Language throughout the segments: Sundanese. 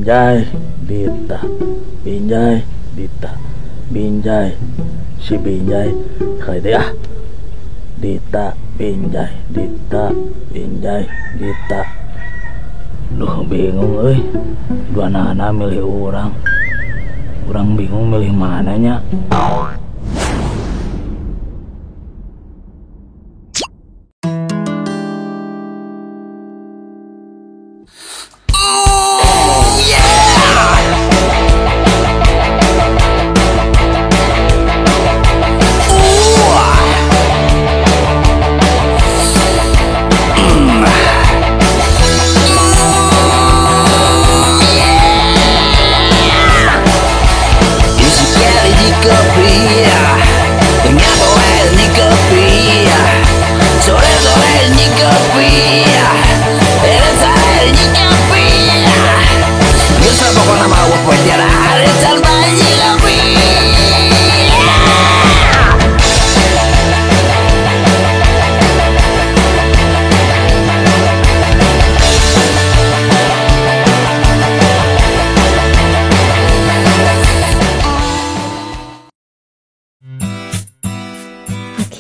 Binjai Dita, Binjai Dita, Binjai si Binjai sekali deh ah. Dita Binjai, Dita Binjai, Dita. Duh bingung euy. Dua nana milih urang. Urang bingung milih mananya.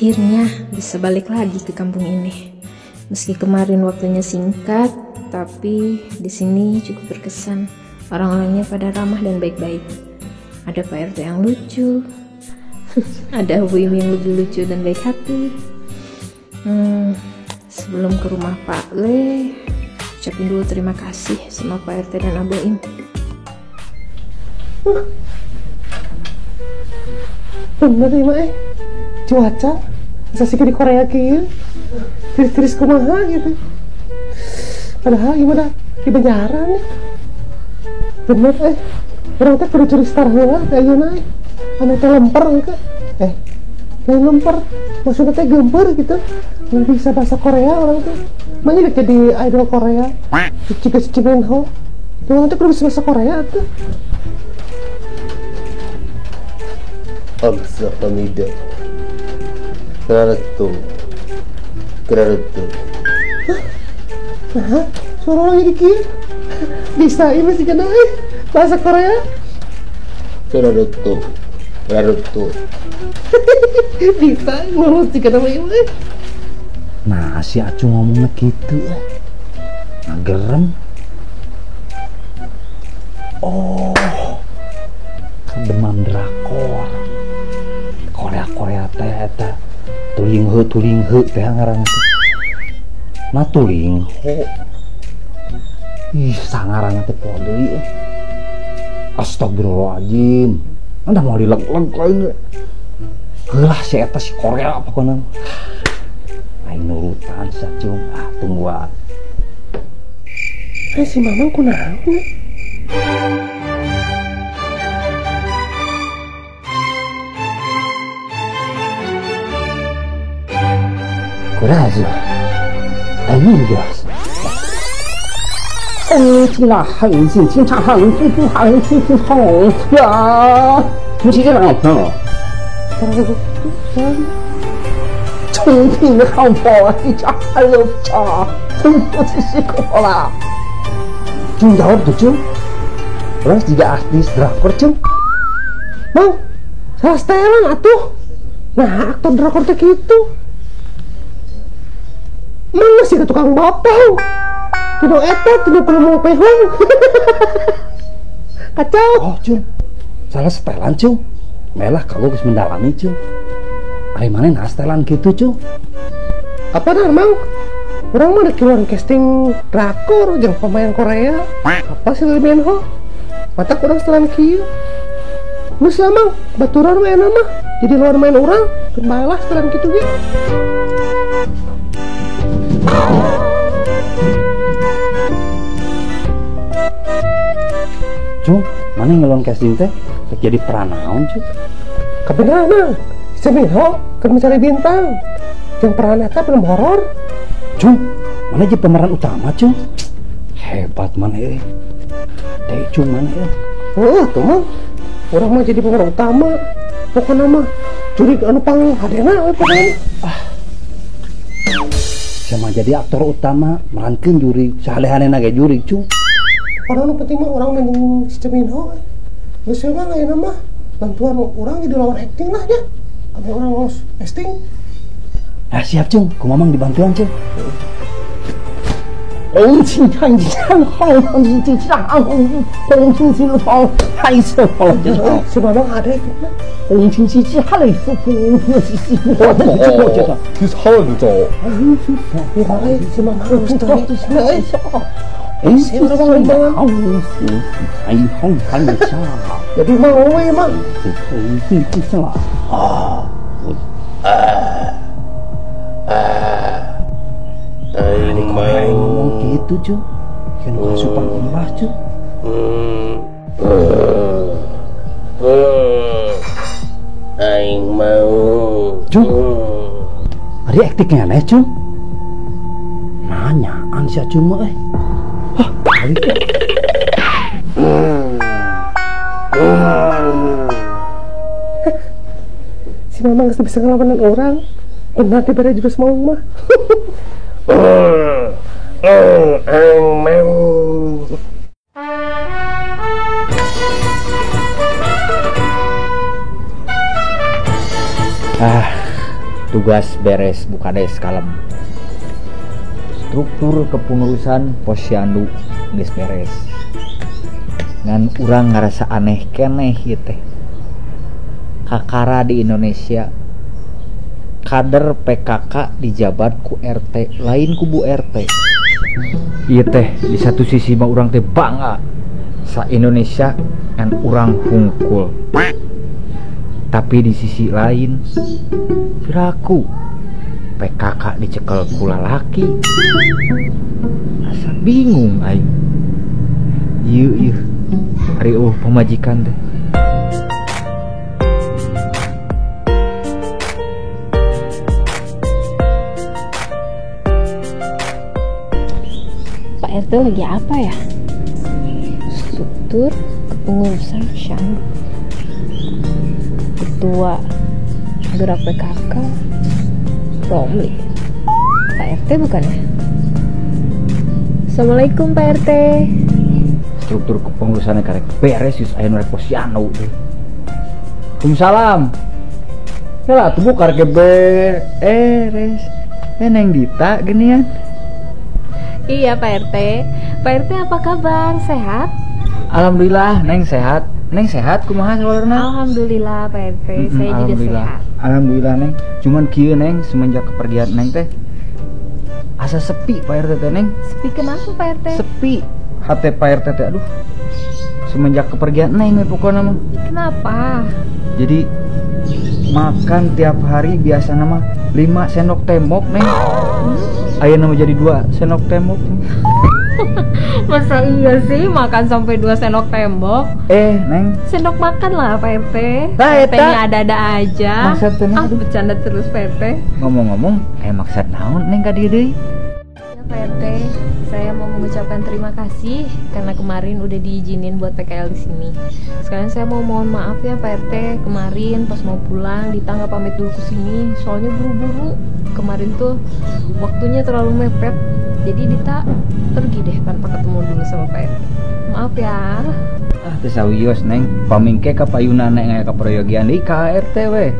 Akhirnya bisa balik lagi ke kampung ini. Meski kemarin waktunya singkat, tapi di sini cukup berkesan. Orang-orangnya pada ramah dan baik-baik. Ada Pak RT yang lucu, ada Bu Im yang lebih lucu dan baik hati. Sebelum ke rumah Pak Le, ucapin dulu terima kasih sama Pak RT dan Abu Im. Bener ya, Mak? Cuaca bisa sih di Korea kieu tiris-tiris kumaha gitu, padahal gimana di penjara nih bener orang teh kudu curi star heula teh ayeuna anu teh lemper gitu lain lemper maksudnya teh gempeur gitu bisa bahasa Korea orang teh banyak jadi idol Korea cici cici Minho orang teh kudu bisa bahasa Korea tuh. Amsa Keraretu, keraretu. Hah? Suara orang jadi kieu? Bisa ini sih kena bahasa Korea? Keraretu, keraretu. Bisa lulus sih kena ini. Nah si Acu ngomongnya gitu, nah gerem. Oh, demam drakor. Korea Korea teh eta. Tulinghe teh ngaranna teh. Nah tulingho. Ih, sangaranna teh poho deui. Astagfirullahaladzim. Anda mau dileg-leg lain. Heulah si eta si Korea pokona. Aing nurutan sacung ah tungguan. Si Mamang kunaon? Coraggio, amigos. 起来，很紧，经常很舒服，很舒服，好呀！你这个老朋友，重庆的汉堡，你家还有啥？中国这些可了。Cung jawab tuh Cung. Orang juga artis drakor Cung. Bang, salah setelan atuh. Nah, aktor drakor teh gitu. Mana sih ke tukang bapau? Tidak eta, tidak perlu mau pehong. Kacau. Oh, Cung. Salah setelan, Cung. Melah kalau geus mendalami, Cung. Ari maneh nah setelan gitu, Cung. Apa dah, Mang? Urang mah keluar casting drakor jeung pemain Korea. Apa sih Lee Min Ho? Mata kurang setelan kieu. Geus lah, Mang. Baturan we enak mah. Jadi luar main urang, bae lah setelan kitu ge. Cung, mana ngelon casting teh? Jadi peran naon, Cung? Kebenaran, Mang. Si Minho keur mencari bintang. Jeung peran eta film horor. Cung, mana jadi pemeran utama, Cung? Hebat mana euy. Teh Cung mana euy? Heuh, tuh Mang. Urang mah jadi pemeran utama. Pokona mah jurig anu pang hadena we pokona. Ah. Sama jadi aktor utama merankeun jurig, salehanena ge jurig, Cung. Orang nu penting mah orang mending si Ceminho. Geus mah ayeuna mah bantuan orang jadi lawan acting lah nya. Ame orang lolos casting. Ah siap Cung, ku Mamang dibantuan Cung. Si Mamang ada ikutnya. Jadi mau emang. Ngomong gitu cuy, kan kasupan emas cuy. Aing mau. Cuy, ada aktingnya aneh cuy. Nanyaan si Acung mah eh. Hah, balik ya. Si Mamang gak bisa ngelawanan orang. Benar daripada jurus mau mah. Ah, tugas beres bukades kalem. Struktur kepengurusan posyandu geus beres. Ngan urang ngarasa aneh keneh ieu teh. Kakara di Indonesia kader PKK dijabat ku RT lain ku Bu RT. Ieu teh di satu sisi mah urang teh bangga sa Indonesia ngan urang hungkul. Tapi di sisi lain piraku PKK dicekel ku lalaki. Asa bingung aing. Ieu ieu ari eueuh pamajikan teh. Pak RT lagi apa ya? Struktur kepengurusan posyandu. Ketua gerak PKK Romli. Pak RT bukan ya? Assalamualaikum Pak RT. Struktur kepengurusannya karek beres yus aya nu rek posyandu teh. Waalaikumsalam. Lah tuh karek beres. Neng Dita genian. Iya Pak RT. Pak RT apa kabar? Sehat? Alhamdulillah, Neng sehat. Neng sehat kumaha sawarna? Alhamdulillah Pak RT, saya juga sehat. Alhamdulillah Neng. Cuman kieu Neng, semenjak kepergian Neng teh asa sepi Pak RT teh Neng. Sepi kenapa Pak RT? Sepi. Hate Pak RT teh aduh. Semenjak kepergian Neng we pokona mah. Kenapa? Jadi makan tiap hari biasana mah 5 sendok tembok Neng. Ayeuna mah jadi 2 sendok tembok. Masa iya sih makan sampai 2 sendok tembok? Neng. Sendok makan lah Pak RT. Nah, RT-nya ada-ada aja. Maksud teh, ah, bercanda terus Pak RT. Ngomong-ngomong, maksud naon Neng ka dieu deui? Ya Pak RT, saya mau mengucapkan terima kasih karena kemarin udah diizinin buat PKL di sini. Sekarang saya mau mohon maaf ya Pak RT, kemarin pas mau pulang Dita nggak pamit dulu ke sini, soalnya buru-buru. Kemarin tuh waktunya terlalu mepet. Jadi Dita pergi deh tanpa ketemu dulu sama Pak RT. Maaf ya. Ah, teu sawios Neng, pamingke ka payuna Neng aya kaprayogian deui ka ART we.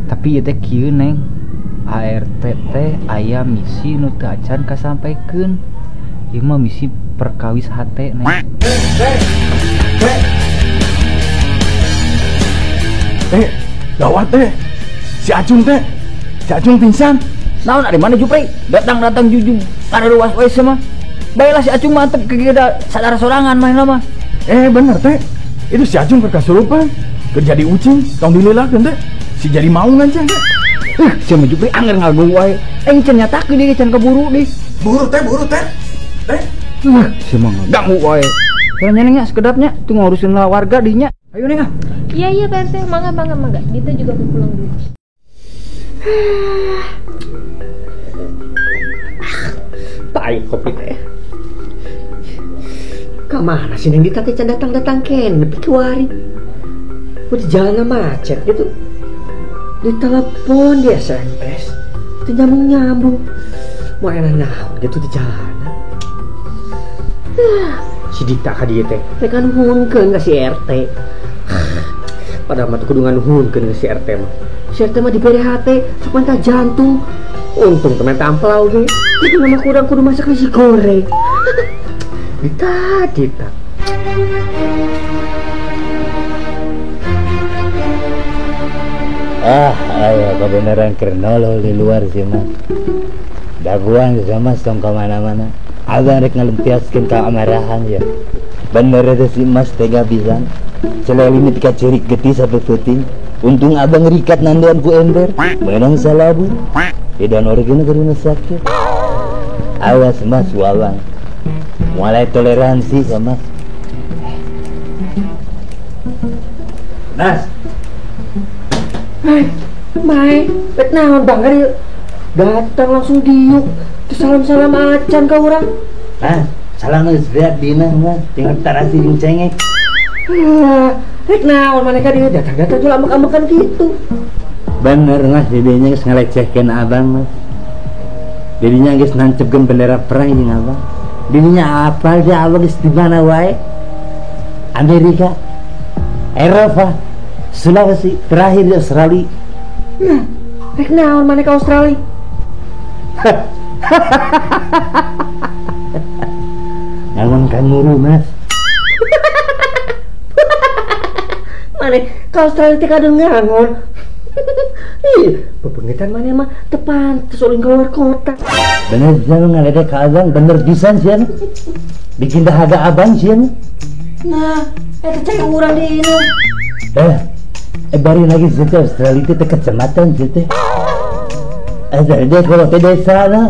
Tapi ieu teh kieu Neng, ART teh aya misi nu teu acan kasampaikeun. Ieu mah misi perkawis hate Neng. Gawat teh. Si Acung teh. Si Acung pingsan. Naon ari mana Jupri? Datang-datang jujung kada ruas we mah. Baiklah si Acung mantep ke sadar sorangan main mah. Bener teh. Itu si Acung keur kasurupan, keur jadi ucing, tong dililakeun teh. Si jadi mau ngancang teh. Si mah Jupri anger ngagung wae. Aing can nyatakeun deui can keburu deui. Buru teh, buru teh. Teh. Si mah ngaganggu wae. Soalnya neng nya sekedapnya tuh ngurusin lah warga dinya. Ayo neng ah. Iya iya Pak RT, mangga mangga mangga. Dita juga mau pulang dulu. Tai kopi teh. Kemana sih Neng Dita teh can datang-datang ken nepi kiwari. Udah jalan macet gitu. Di telepon di SMS teu nyambung-nyambung. Mau enak naon gitu di jalanan. Si Dita ka dieu teh. Rek nganuhunkeun ka si RT. Padahal mah kudu nganuhunkeun ka si RT mah. Si RT mah dibere hate, sok mantah jantung. Untung teman tampel oge. Itu nama kurang kudu masak nasi goreng. Dita, Dita. Ah, ayo kebenaran kernolol di luar sih mah. Daguan sama tong kemana-mana. Abang rek ngelempiaskan ke amarahan ya. Bener itu si mas tega pisan. Celeli ini tika cerik getih sampai puting. Untung abang rikat nanduan ku ember. Menang salah bu. Dan organ ke rumah sakit. Awas mas wawang. Mulai toleransi sama. Mas. Hai, mai, rek naon bang kali datang langsung diuk, terus salam-salam acan ka urang. Ah, salam geus beak dina mah, tinggal tarasi jeung cengek. Ah, rek naon maneh ka dieu datang-datang jual ambek-ambekan gitu. Bener mas, didinya geus ngalecehkeun abang mas. Didinya geus nancepkeun bendera perang jeung abang. Didinya apal dia abang geus di mana wae? Amerika, Eropa, Sulawesi, terakhir di Australia. Nah, rek naon maneh ka Australia? Ngangon kanguru mas. Maneh ka Australia teh kadang ngangon. Ih, bebengetan maneh mah teu pantes ulin keluar kota. Bener sih ngaledek ka abang, bener pisan sih. Bikin dahaga abang sih. Nah, eta cai urang di ini. Bari lagi sih Australia itu kecamatan sih teh. Dia kalau teh desa lah.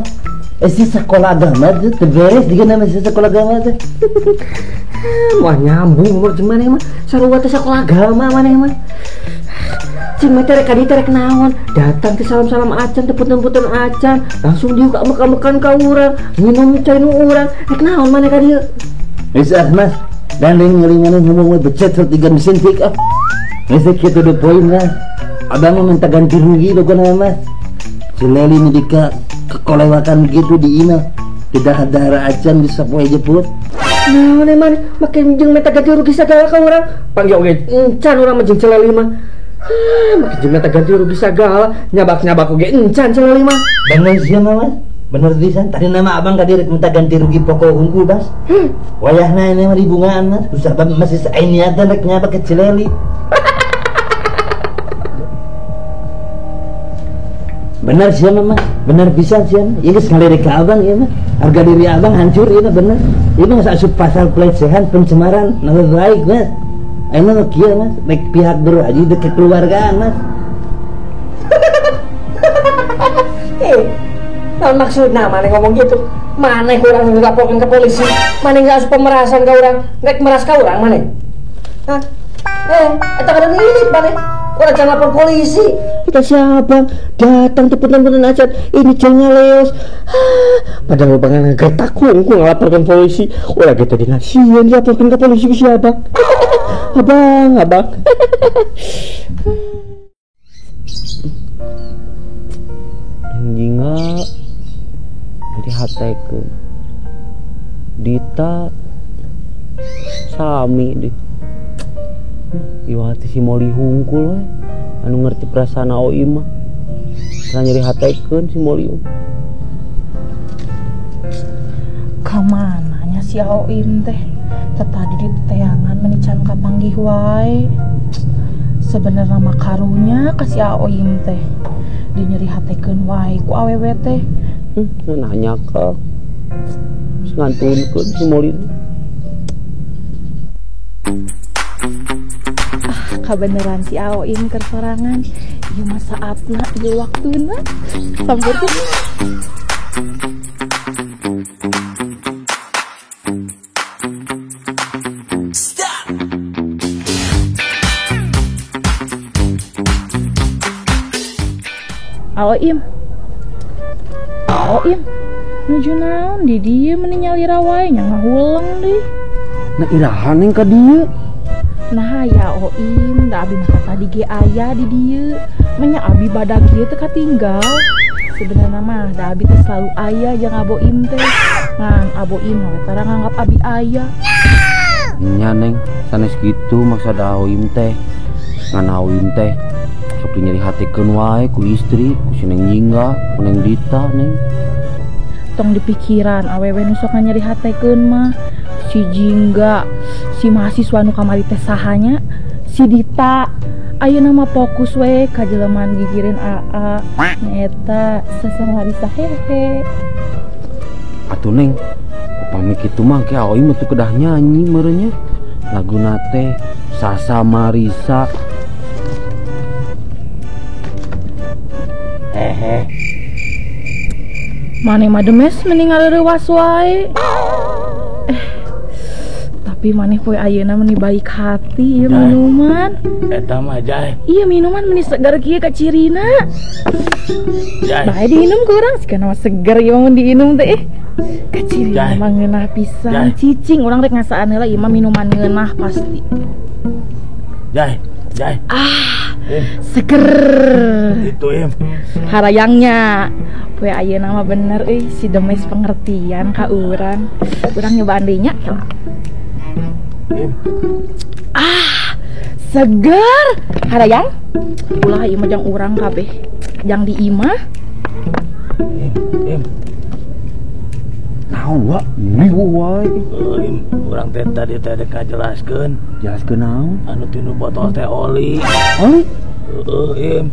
Si sekolah agama tuh beres juga nama si sekolah agama tuh. Wah nyambung umur cuman emang sarua teh sekolah agama mana emang. Cing mah terek kadi terek naon, datang ke salam-salam acan, teput-teputan acan, langsung diuk ambek-ambekan ka urang, minum cai nu urang, rek naon maneh ka dieu. Geus ah mas, dan lain ngeulingan ngomong we becet tiga mesin tik ah. Geus kitu the point lah. Abang mah minta ganti rugi pokona mas. Cileli ini dika kekolewakan gitu di ina. Tidak ada acan bisa poe jeput. Nah, mana makin jeung minta ganti rugi sagala ka urang. Panggil oge encan urang mah jeung Cileli mah. Ah, makin jeung minta ganti rugi sagala, nyabak-nyabak oge encan Cileli mah. Bener sih mah, Mas. Bener pisan. Tadi nama abang ka direk minta ganti rugi pokok unggul, Bas. Wayahna ini mah dibungaan mah. Susah banget masih sainiatan rek nyabak ke Cileli. Benar sih mama, benar bisa sih. Ini sekali rek abang ya mah. Harga diri abang hancur ini bener. Ini masa asup pasal pelecehan, pencemaran nama baik mas. Emang kieu mas, baik pihak berwajib dek kekeluargaan mas. Naon maksudna maneh ngomong gitu? Maneh kurang dilaporkan ke polisi, maneh nggak asup pemerasan ka urang, rek meras ka urang maneh. Hah? Eta kadang ini maneh. Orang jangan lapor polisi. Kita siapa datang teputan-teputan aja. Ini jangan leos. Padahal pengen ngegertak kungkung ngelaporkan polisi. Orang kita dinasian dilaporkan ke polisi ke siapa? Abang, abang. Anjinga jadi hatekeun. Dita sami deh. Ieu hati si Moli hungkul we. Anu ngerti perasaan Aoi mah. Tara nyeri hatekeun si Moli. Ka mana nya si Aoim teh? Tadi di teangan meni can kapanggih wae. Sebenarnya mah karunya ka si Aoim teh. Di nyeri hatekeun wae ku awewe teh. Nanya ka. Ngantunkeun si Moli. Kabeneran si Aoim keur sorangan. Ieu mah saatna, ieu waktuna. Sampeurkeun. Stop. Aoim. Aoim. Nuju naon di dieu meni nyalira wae nya ngahuleng deui. Nah iraha neng ka dieu? Nah ya Oim, da abi mah tadi ge aya di dieu. Menya abi badag ieu teh katinggal. Sebenarnya mah da abi teh selalu aya jeung Aboim teh. Ngan Aboim we tara nganggap abi aya. Nya Neng, sanes kitu maksud Aoim teh. Ngan Aoim teh sok nyeri hatikeun wae ku istri, ku si Neng Jingga, ku Neng Dita, Neng. Tong dipikiran awewe nu sok nyeri hatekeun mah si Jingga, si mahasiswa nu kamari teh sahanya, si Dita. Ayeuna mah fokus we ka jelemaan gigireun AA. Nyaeta sasama Marisa hehe. Atuh Neng, upami kitu mah ke Aoim mah kedah nyanyi meureunnya. Laguna teh Sasa Marisa. Hehe. Maneh mah demes mending ngareurewas wae. Tapi maneh poe ayeuna meni baik hati ieu minuman. Eta mah Jai. Iya minuman meni segar kieu ka cirina. Jai. Bae diinum ku urang sigana mah seger ieu mah mun diinum teh. Ka cirina mah ngeunah pisan. Cicing urang rek ngasaan heula ieu mah minuman ngeunah pasti. Jai, Jai. Ah, seger. Itu im. Harayangnya. Poe ayeuna mah bener euy si Demes pengertian ka urang. Urang nyobaan deui nya. Ah, seger. Harayang. Ulah ieu mah jang urang kabeh. Jang di imah. Im. Naon wa? Niu wae. Im, urang teh tadi teh dek ngajelaskeun. Jelaskeun naon? Anu tinu botol teh oli. Oli? Heeh, Im.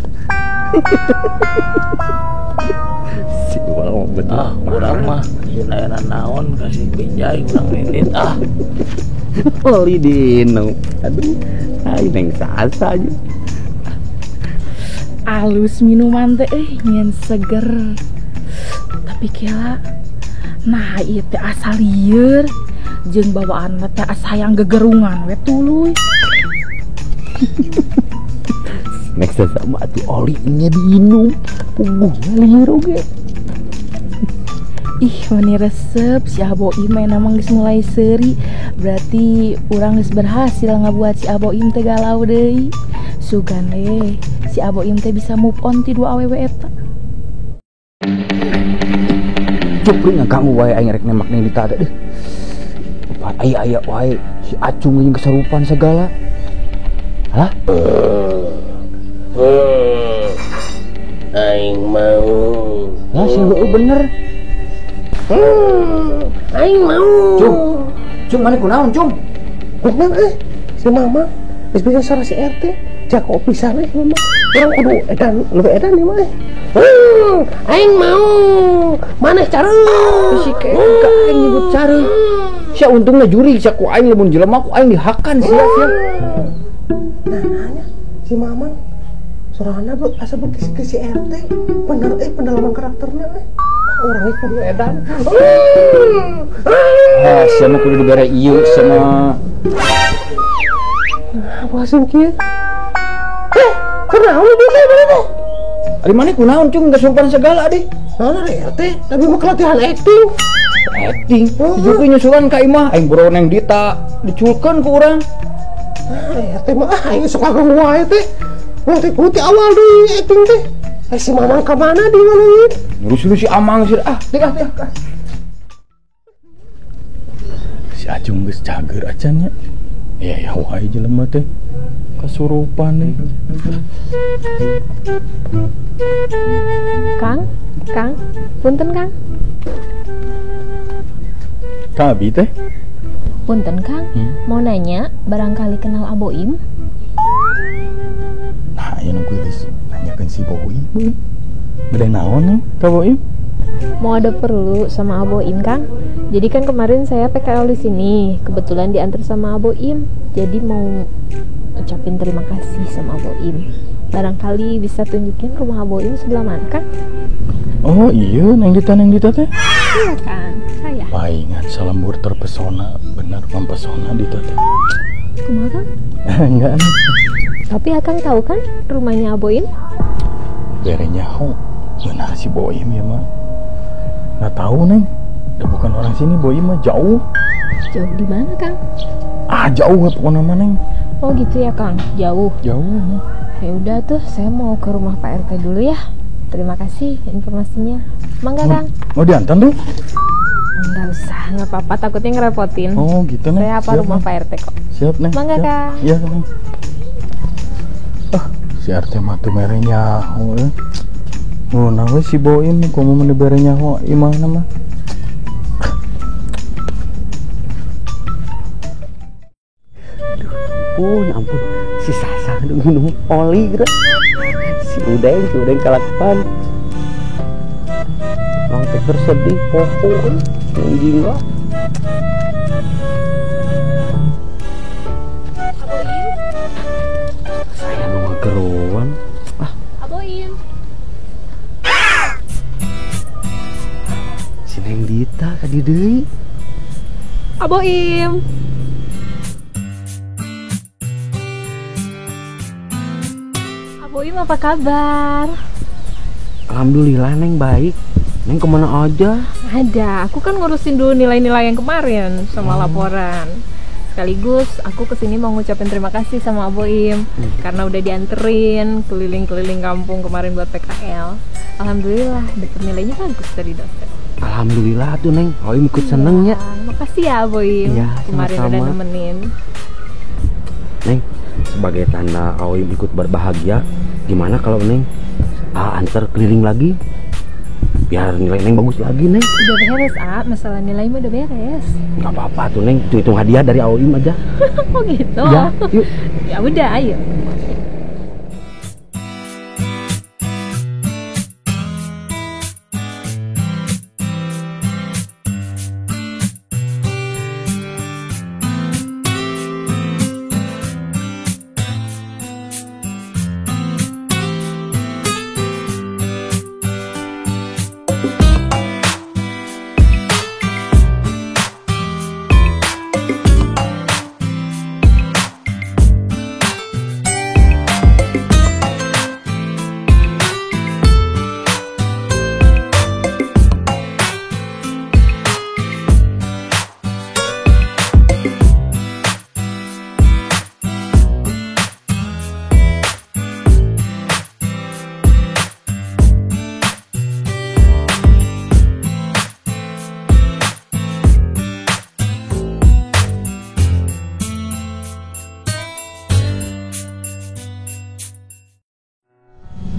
Si urang bener. Ah, urang mah aya naon kasih pinjai urang indit ah. Oli diinum. Aduh, aing Neng Sasa aja. Alus minuman teh nyen seger. Tapi kela nah ieu teh asa lieur jeung bawaan teh asa hayang gegerungan we tuluy. Neng Sasa mah atuh oli nya diinum. Puguh lieur oge. Ih, meni resep si Aboim emang geus mulai seuri. Berarti urang geus berhasil ngabuat si Aboim teh galau deui. Sugan we si Aboim teh bisa move on ti dua awewe eta. Jepri ngaganggu wae aing rek nembak Neng Dita teh. Aya-aya wae si Acung jeung kesarupan segala. Hah? Aing mau. Lah si heueuh bener. Aing mau. Cung. Cung mana kunaon, Cung? Bener si Mama geus bisa suara si RT. Jago pisan mama. Urang kudu edan, leuwih edan ieu mah. Aing mau. Maneh careung. Si keka aing nyebut careung. Sia untungna juri sia ku aing lamun jelema ku aing dihakan sia sia. Nah, nanya si Mamang sorana asa beukis ke si RT. Bener pendalaman karakterna Orangnya kudu edan. Ah, sia mah kudu dibere ieu sama. Nah, apa kieu? Kunaon ieu teh bener teh? Ari maneh kunaon Cung geus sopan segala deh. Naon ari RT, tapi mah latihan acting. Acting. Juga nyusulan ka imah aing boro Neng Dita diculkeun ku urang. Ah, RT mah aing sok ngaganggu wae teh. Urang teh kudu ti awal deui acting teh. Si Mamang ka mana di mana? Ngurus si Amang sih ah, teh ah. Si Acung geus cager acan nya. Ya ya wae jelema teh. Kasurupan nih. Kang, Kang, punten Kang. Kabi teh. Punten Kang, mau nanya barangkali kenal Aboim? Nah, ieu nu geus nanyakeun si Boim. Bade naon nih ka Boim? Mau ada perlu sama Aboim Kang. Jadi kan kemarin saya PKL di sini, kebetulan diantar sama Aboim. Jadi mau ucapin terima kasih sama Aboim. Barangkali bisa tunjukin rumah Aboim sebelah mana Kang? Oh iya, Neng Dita teh. Iya Kang, saya. Paingan salembur terpesona, benar mempesona Dita teh. Kumaha Kang? Enggak. Tapi Akang tahu kan rumahnya Aboim? Berenya ho, ngeunah si Boim ya mah. Nggak tahu Neng, udah bukan orang sini Boim mah jauh. Jauh di mana Kang? Ah jauh pokoknya mah Neng. Oh gitu ya Kang, jauh. Jauh. Ya udah tuh, saya mau ke rumah Pak RT dulu ya. Terima kasih informasinya. Mangga Kang. Mau diantar tuh? Enggak usah. nggak apa-apa, takutnya ngerepotin. Oh gitu Neng. Saya apa siap, rumah Neng. Pak RT kok. Siap Neng. Mangga, Kang. Iya Neng. Ah, si RT mah teu mere nyaho euy. Ngeunah we si Boim komo mun dibere nyaho imahna mah. Ampun, ampun. Si Sasa aduh minum oli geura. Si Udeng kalakuan. Orang teh bersedih poho euy. Anjing lah. Saya mau ngegeroan. Ah, Aboim. Si Neng Dita ka dieu deui. Aboim. Aboim apa kabar? Alhamdulillah Neng baik. Neng kemana aja? Ada, aku kan ngurusin dulu nilai-nilai yang kemarin sama laporan. Sekaligus aku kesini mau ngucapin terima kasih sama Aboim karena udah dianterin keliling-keliling kampung kemarin buat PKL. Alhamdulillah dapet nilainya bagus dari dosen. Alhamdulillah tuh Neng, Aboim ikut seneng ya. Makasih ya Aboim, ya, kemarin sama-sama. Udah nemenin. Neng, sebagai tanda Aboim ikut berbahagia, gimana kalau Neng antar keliling lagi? Biar nilai Neng bagus lagi Neng. Udah beres masalah nilai mah udah beres. Nggak apa-apa tuh Neng, itu hitung hadiah dari Aoim aja. Oh gitu. Ya, yuk. Ya udah, ayo.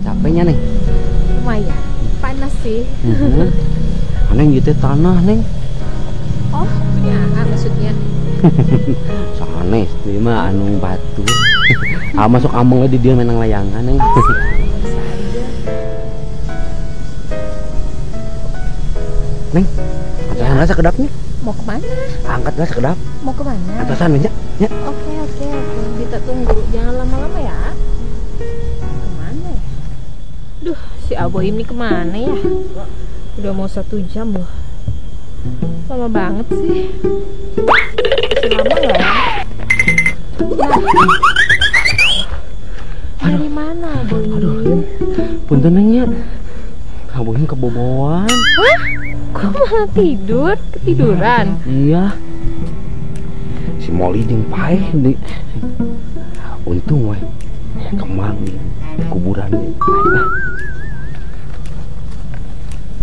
Capeknya Neng? Lumayan, panas sih. Neng gitu tanah Neng. Oh, punya maksudnya. Sanes, ini mah anu batu. Masuk ameng di dia menang layangan Neng. Neng, antasan lah sekedapnya. Mau kemana? Angkatlah sekedap. Mau kemana? Antasan ya. Ya. Oke. Kita tunggu, jangan lama-lama ya. Kemana ya? Duh, si Aboim ini kemana ya? Udah mau 1 jam loh. Lama banget sih. Masih lama nggak ya? Nah. Dari mana Aboim? Aduh, punten Neng ya. Aboim keboboan. Hah? Kok malah tidur? Ketiduran? Iya. Si Molly jeung paeh di. Untung weh. Kembang di kuburan.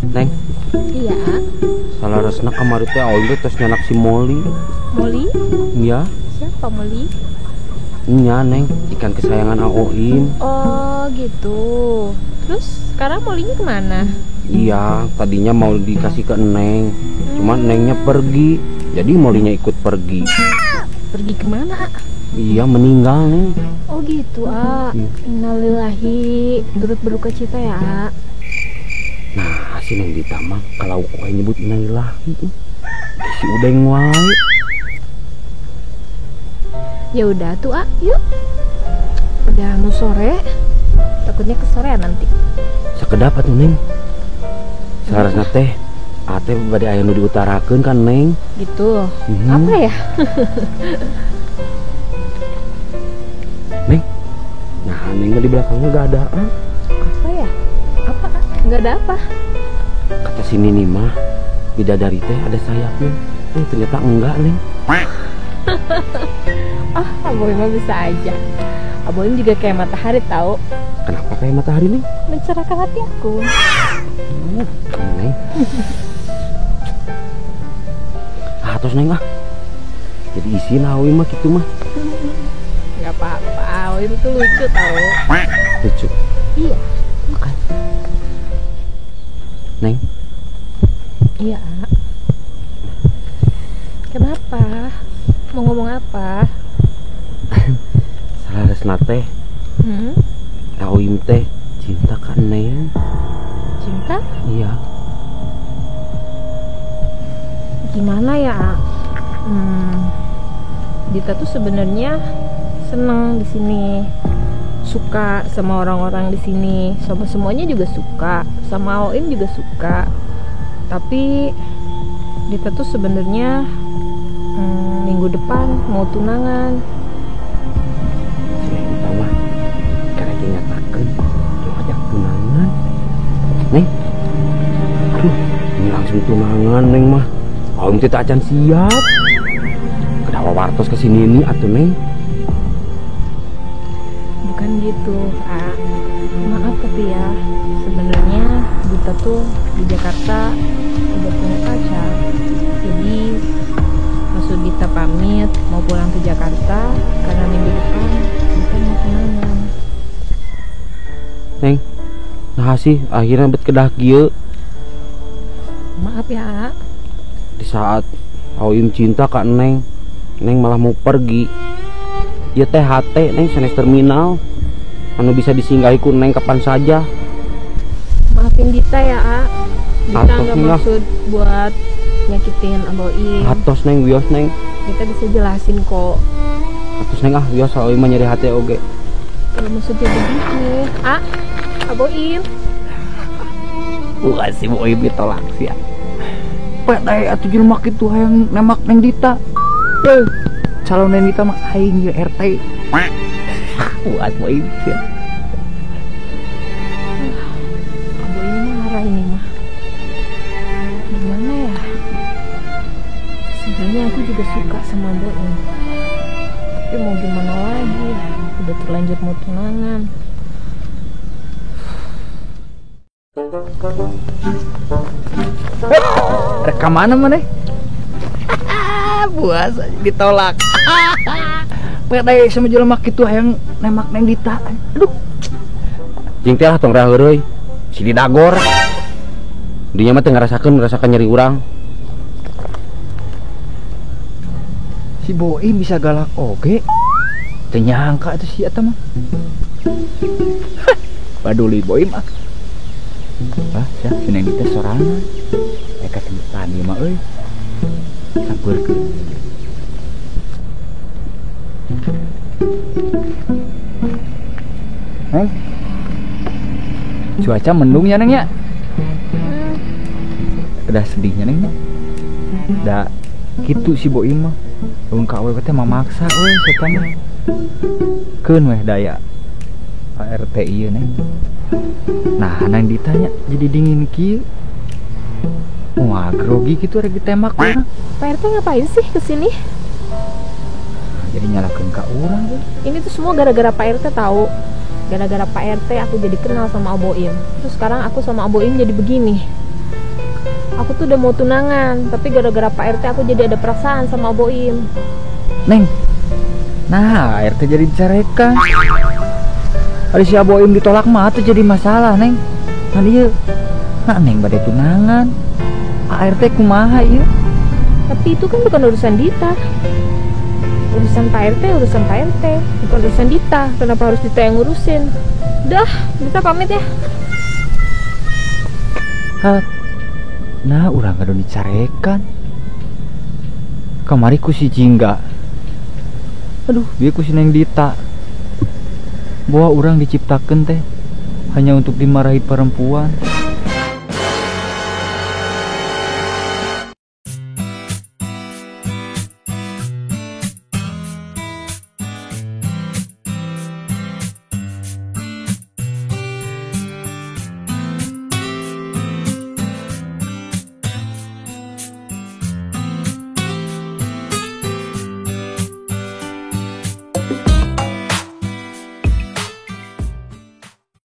Neng. Iya. Salaresna kamari teh Aoim teh tos nyanak si Molly. Molly? Iya. Siapa Molly? Iya Neng, ikan kesayangan Aoim. Oh gitu. Terus sekarang Mollynya kemana? Iya, tadinya mau dikasih ke Neng, cuman Nengnya pergi, jadi Mollynya ikut pergi. Pergi kemana? Iya, meninggal Neng. Oh gitu, A. Innalillahi, turut berduka cita ya, A. Nah, si Neng Dita mah kalau kowe nyebut innalillahi, si Udeng wae. Ya udah tuh, A, yuk. Udah mau sore, takutnya kesorean nanti. Sakedap atuh Neng. Saharusna teh ate bade aya nu diutarakeun kan Neng. Gitu. Apa ya? Neng. Nah, Neng di belakangnya gak ada. Apa ya? Apa? Nggak ada apa? Kata si Nini mah bidadari teh ada sayapnya. Ternyata enggak, Neng. Ah, Aboim mah bisa aja. Aboim juga kayak matahari tahu. Kenapa kayak matahari, Neng? Mencerahkan hati aku. Neng. Atos Neng ah. Jadi isin Aoim mah kitu mah. Gak apa-apa, Aoim tuh lucu tau. Lucu? Iya. Makan. Neng. Iya. Kenapa? Mau ngomong apa? Saleresna teh. Aoim teh cinta ka Neng. Cinta? Iya. Gimana ya? Dita tuh sebenarnya seneng di sini, suka sama orang-orang di sini, sama semuanya juga suka, sama Aoim juga suka. Tapi Dita tuh sebenarnya minggu depan mau tunangan. Si Neng tahu mah, karena nyatakan mau ajak tunangan, Neng. Aduh, ini langsung tunangan Neng mah. Aoim teh acan siap. Kedawa wartos ke sini ini atuh Neng. Bukan gitu, A. Maaf tapi ya, sebenarnya Dita tuh di Jakarta udah punya pacar. Jadi maksud Dita pamit mau pulang ke Jakarta karena minggu depan Dita mau tunangan. Neng, nah sih akhirnya bet kedah kieu. Maaf ya, A. Di saat Aoim cinta ka Neng, Neng malah mau pergi. Ya teh hate Neng sanes terminal anu bisa disinggahi ku Neng kapan saja. Maafin Dita ya, A. Dita nggak maksud buat nyakitin Aboim. Atos Neng, wios Neng. Dita bisa jelasin kok. Atos Neng ah, wios Aoim mah nyeri hate oge. Kalau maksudnya begitu, A, Aboim. Bukan si Boim ditolak sih ya. Pedai atuh jelema kitu hayang nembak Neng Dita. Calon Neng Dita mah aing ieu RT. Buat Boim sih. Aboim marah ini mah. Gimana ya? Sebenarnya aku juga suka sama Boim. Tapi mau gimana lagi? Udah terlanjur mau tunangan. Rek ka mana maneh? Buas ditolak. Pedai sama jelema kitu hayang nembak Neng Dita. Aduh. Jeung teh lah tong raheureuy. Si didagor. Dinya mah teu ngarasakeun nyeri urang. Si Boim bisa galak oge. Teu nyangka atuh si eta mah. Paduli Boim ah. Ah, sia si Neng Dita sorangan. Kesempatan ieu mah euy. Sampeurkeun. Neng. Cuaca mendung ya Neng ya. Udah sedihnya Neng ya. Da kitu si Boim mah. Lamun ka awewe teh mamaksa we eta mah. Keun weh daya ART ieu Neng. Nah, Neng ditanya jadi dingin kieu. Wah, grogi gitu rek ditembak urang. Pak RT ngapain sih kesini? Jadi nyalakeun ka urang tuh. Ini tuh semua gara-gara Pak RT tahu. Gara-gara Pak RT aku jadi kenal sama Aboim. Terus sekarang aku sama Aboim jadi begini. Aku tuh udah mau tunangan, tapi gara-gara Pak RT aku jadi ada perasaan sama Aboim. Neng. Nah, RT jadi dicarekan. Ada si Aboim ditolak mah tuh jadi masalah, Neng. Nah, ieu. Nah, Neng bade tunangan. ART kumaha ieu? Tapi itu kan bukan urusan Dita. Urusan Pak RT, urusan Pak RT, bukan urusan Dita. Kenapa harus Dita yang ngurusin? Udah, Dita pamit ya. Hat. Nah, urang kadon dicarekan. Kamari ku si Jingga. Aduh, bieu ku si Neng Dita. Bahwa urang diciptakeun teh hanya untuk dimarahi perempuan.